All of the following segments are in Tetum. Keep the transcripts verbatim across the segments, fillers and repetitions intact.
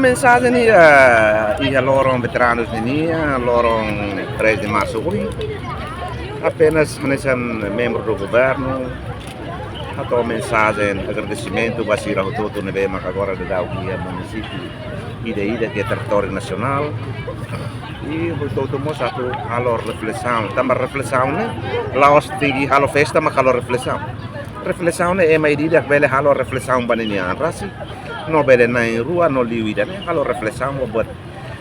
Mensajen ne'e, eh, iha loron veteranus ninian, loron três de março ohin. Apenas hanesan membru do governu, hato'o mensajen agradesimentu ba sira hotu-hotu ne'ebé mak agora daudaun iha munisípiu ida-idak iha territóriu nasionál. I hotu-hotu mós atu halo reflesaun. Tanba reflesaun ne'e, la'ós de'it halo festa mak halo reflesaun. Reflesaun ne'e ema ida-idak bele halo reflesaun ba ninia an rasik. No bele na'in-rua, no liu ida ne'e, halo reflesaun ba buat,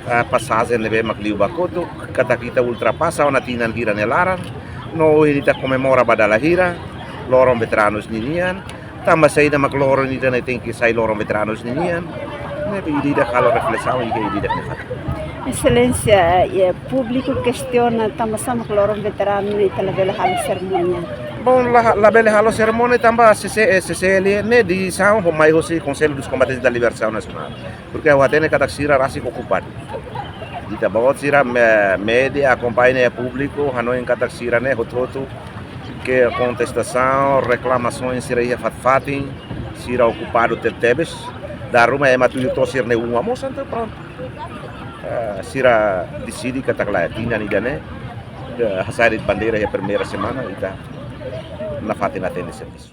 ah, pasajen ne'ebé mak liu ba kotuk, katak ita ultrapasa ona tinan hira nia laran, no ohin ita komemora ba dala hira loron veteranus ninian, tanba saida mak loron ida ne'e tenke sai loron veteranus ninian, ne'ebé ida-idak halo reflesaun, ida-idak ne'e fatin. Exelénsia, eh, públiku kestiona tanba sá mak loron veteranu ne'e ita labele halo serimónia. Bom, la, labele halo serimónia tanba C C, eh, C C L ne'e desizaun mai hosi Conselho dos Combatentes da Libertação Nacional. Porke ha'u hatene katak sira rasik okupadu. Ita-boot sira me-, média akompaña públiku, hanoin katak sira ne'e hotu-hotu ke kontestasaun, reklamasaun sira iha fatin-fatin, sira okupadu tebetebes. Dala ruma ema tuir to'o sira-nia uma mós, entaun prontu. Eh, sira deside katak lae, tinan ida ne'e, eh, hasai de'it bandeira iha primeira semana, ita nafatin atende servisu.